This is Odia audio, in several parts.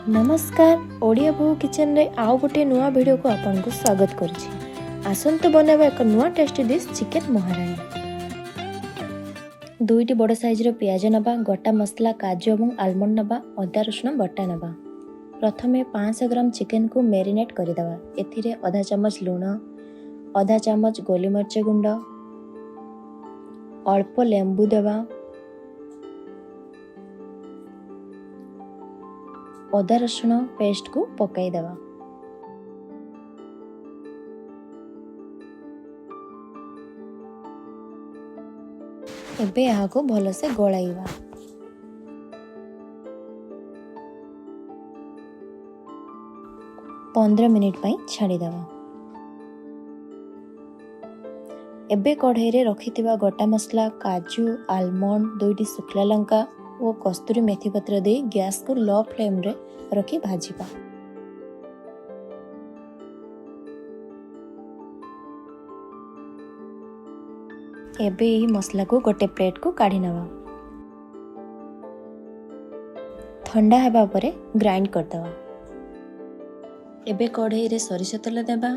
ନମସ୍କାର, ଓଡ଼ିଆ ବୋହୂ କିଚେନରେ ଆଉ ଗୋଟିଏ ନୂଆ ଭିଡ଼ିଓକୁ ଆପଣଙ୍କୁ ସ୍ୱାଗତ କରୁଛି। ଆସନ୍ତୁ ବନାଇବା ଏକ ନୂଆ ଟେଷ୍ଟି ଡିଶ୍, ଚିକେନ୍ ମହାରାଣୀ। ଦୁଇଟି ବଡ଼ ସାଇଜ୍ର ପିଆଜ ନେବା, ଗୋଟା ମସଲା, କାଜୁ ଏବଂ ଆଲମଣ୍ଡ ନେବା, ଅଦା ରସୁଣ ବଟା ନେବା। ପ୍ରଥମେ 500 ଗ୍ରାମ ଚିକେନକୁ ମ୍ୟାରିନେଟ୍ କରିଦେବା। ଏଥିରେ ଅଧା ଚାମଚ ଲୁଣ, ଅଧା ଚାମଚ ଗୋଲମରିଚ ଗୁଣ୍ଡ, ଅଳ୍ପ ଲେମ୍ବୁ ଦେବା। ଅଦା ରସୁଣ ପେଷ୍ଟକୁ ପକାଇଦେବା। ଏବେ ଏହାକୁ ଭଲସେ ଗୋଳାଇବା। 15 ମିନିଟ୍ ପାଇଁ ଛାଡ଼ିଦେବା। ଏବେ କଢ଼େଇରେ ରଖିଥିବା ଗୋଟା ମସଲା, କାଜୁ, ଆଲମଣ୍ଡ, ଦୁଇଟି ଶୁଖିଲା ଲଙ୍କା ଓ କସ୍ତୁରୀ ମେଥି ପତ୍ର ଦେଇ ଗ୍ୟାସକୁ ଲୋ ଫ୍ଲେମ୍ରେ ରଖି ଭାଜିବା। ଏବେ ଏହି ମସଲାକୁ ଗୋଟେ ପ୍ଲେଟ୍କୁ କାଢ଼ି ନେବା। ଥଣ୍ଡା ହେବା ପରେ ଗ୍ରାଇଣ୍ଡ କରିଦେବା। ଏବେ କଢ଼େଇରେ ସୋରିଷ ତେଲ ଦେବା।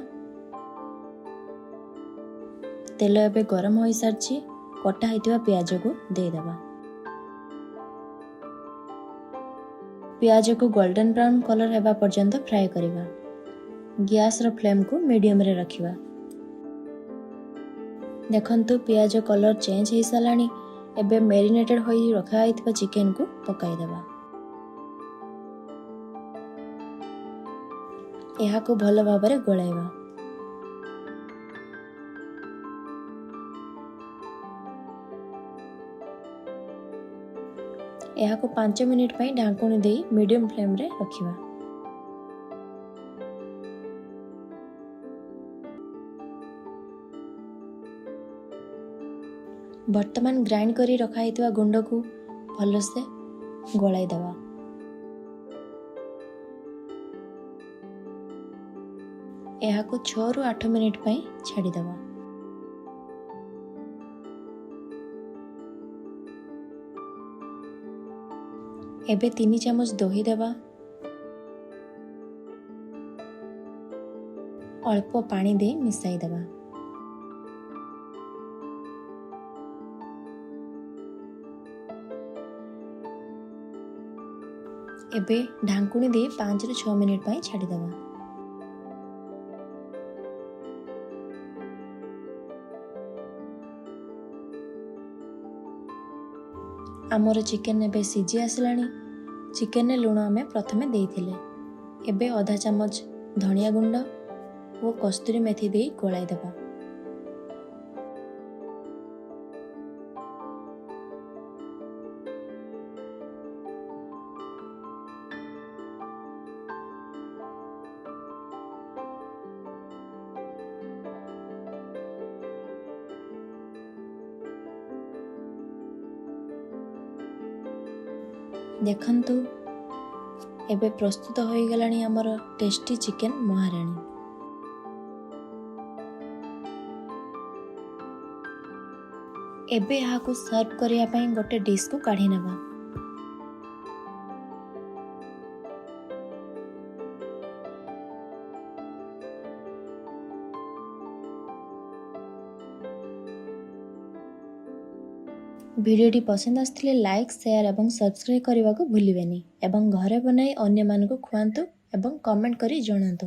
ତେଲ ଏବେ ଗରମ ହୋଇସାରିଛି। କଟା ହୋଇଥିବା ପିଆଜକୁ ଦେଇଦେବା। ପିଆଜକୁ ଗୋଲ୍ଡେନ୍ ବ୍ରାଉନ୍ କଲର୍ ହେବା ପର୍ଯ୍ୟନ୍ତ ଫ୍ରାଏ କରିବା। ଗ୍ୟାସର ଫ୍ଲେମ୍କୁ ମିଡ଼ିୟମରେ ରଖିବା। ଦେଖନ୍ତୁ, ପିଆଜ କଲର୍ ଚେଞ୍ଜ ହେଇସାରିଲାଣି। ଏବେ ମ୍ୟାରିନେଟେଡ୍ ହୋଇ ରଖା ହେଇଥିବା ଚିକେନକୁ ପକାଇଦେବା। ଏହାକୁ ଭଲ ଭାବରେ ଗୋଳାଇବା। ଏହାକୁ 5 ମିନିଟ୍ ପାଇଁ ଢାଙ୍କୁଣୀ ଦେଇ ମିଡ଼ିୟମ୍ ଫ୍ଲେମ୍ରେ ରଖିବା। ବର୍ତ୍ତମାନ ଗ୍ରାଇଣ୍ଡ କରି ରଖାହେଇଥିବା ଗୁଣ୍ଡକୁ ଭଲସେ ଗୋଳାଇ ଦେବା। ଏହାକୁ 6ରୁ 8 ମିନିଟ୍ ପାଇଁ ଛାଡ଼ିଦେବା। ଏବେ 3 ଚାମଚ ଦହି ଦେବା। ଅଳ୍ପ ପାଣି ଦେଇ ମିଶାଇ ଦେବା। ଏବେ ଢାଙ୍କୁଣୀ ଦେଇ 5ରୁ 6 ମିନିଟ୍ ପାଇଁ ଛାଡ଼ିଦେବା। ଆମର ଚିକେନ୍ ଏବେ ସିଝି ଆସିଲାଣି। ଚିକେନରେ ଲୁଣ ଆମେ ପ୍ରଥମେ ଦେଇଥିଲେ। ଏବେ ଅଧା ଚାମଚ ଧନିଆ ଗୁଣ୍ଡ ଓ କସ୍ତୁରୀ ମେଥି ଦେଇ ଗୋଳାଇ ଦେବା। ଦେଖନ୍ତୁ, ଏବେ ପ୍ରସ୍ତୁତ ହୋଇଗଲାଣି ଆମର ଟେଷ୍ଟି ଚିକେନ୍ ମହାରାଣୀ। ଏବେ ଏହାକୁ ସର୍ଭ କରିବା ପାଇଁ ଗୋଟେ ଡିଶ୍କୁ କାଢ଼ି ନେବା। ଭିଡ଼ିଓଟି ପସନ୍ଦ ଆସିଥିଲେ ଲାଇକ୍, ସେୟାର ଏବଂ ସବସ୍କ୍ରାଇବ୍ କରିବାକୁ ଭୁଲିବେନି ଏବଂ ଘରେ ବନାଇ ଅନ୍ୟମାନଙ୍କୁ ଖୁଆନ୍ତୁ ଏବଂ କମେଣ୍ଟ କରି ଜଣାନ୍ତୁ।